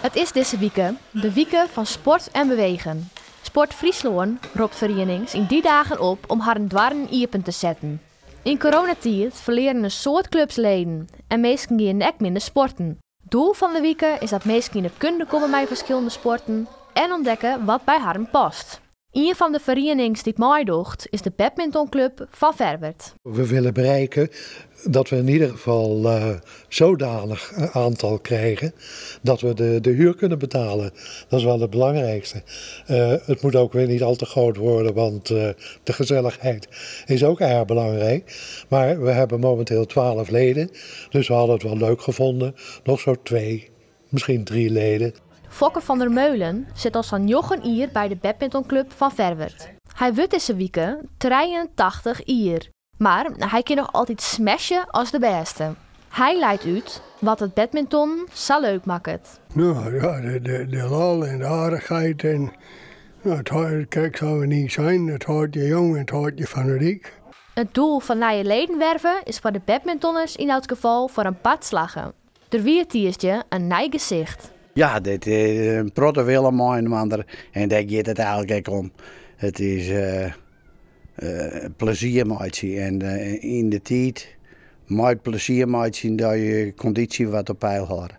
It is dizze wike de wike fan sport en bewegen. Sport Fryslân ropt ferienings yn dy dagen op om harren doarren iepen te setten. Yn coronatiid ferlearen in soad klups leden en minsken giene ek minder sporten. Doel fan de wike is dat minsken yn 'e kunde komme mei ferskillende sporten en ûntdekke wat by harren past. Ien fan de ferienings dy't meidocht is de badmintonklup fan Ferwert. We willen bereiken dat we in ieder geval zodanig aantal krijgen dat we de huur kunnen betalen. Dat is wel het belangrijkste. Het moet ook weer niet al te groot worden, want de gezelligheid is ook erg belangrijk. Maar we hebben momenteel 12 leden, dus we hadden het wel leuk gevonden. Nog zo 2, misschien 3 leden. Fokke van der Meulen sit al sa'n njoggen jier by de badmintonklup fan Ferwert. Hy wurdt dizze wike 83 jier. Mar hy kin noch altyd smashe as de bêste. Hy leit út wat it badminton sa leuk makket. No ja, de lol en de aardichheid en no, it krekt sa't we niis seinen, it hâldt je jong en it hâldt je fanatyk. It doel fan nije leden werve is foar de badmintonners yn elts gefal foar in part slagge. Der wie tiisdei in nij gesicht. Ja, dit is in protte wille mei-inoar en dêr giet it eigenlik ek om. It is plezier meitsje en yn de tiid mei it plezier meitsjen dat je kondysje wat op peil hâlde.